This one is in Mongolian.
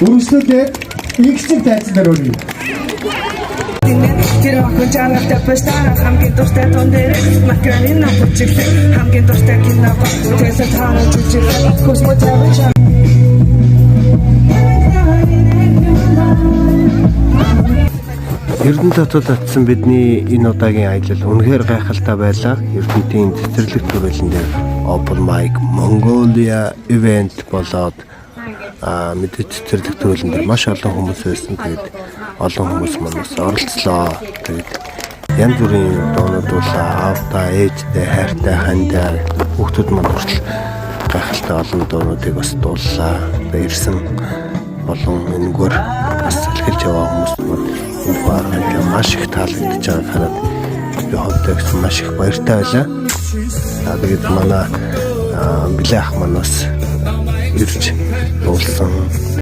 Үргэлжлүүлээд X-ийг тайзан дээр өрье. Тэр охин жаргалтай пастаа, хамгийн дуртай тун дээр макаронина бүжиглээ, хамгийн дуртай кино Тэсэ таарч жүжиглээ, Космо тавич. Эрдэнэ хотод очсон бидний энэ удаагийн аялал үнэхээр гайхалтай байлаа. Эрдэнэтийн цэцэрлэг түрээлэн дээр Open Mic Mongolia event болоод мэдээж цэцэрлэг түрээлэн дээр маш олон хүмүүс байсан. Тэгээд олон хүмүүс маань бас оролцлоо. Тэгээд янз бүрийн дуунууд дуулаа. Аавдаа, ээждээ, хайртай хандаа, хүүхдүүд маань хүртэл гайхалтай олон дуунуудыг бас дууллаа. Тэгээд ирсэн болон энэгээр бас салхилж яваа хүмүүс маань энэ арга маш их таалагдж байгааг хараад би хувьдаа гэсэн маш их баяртай байлаа. За, тэгээд манай Билээ ах маань бас ирж дуулсан.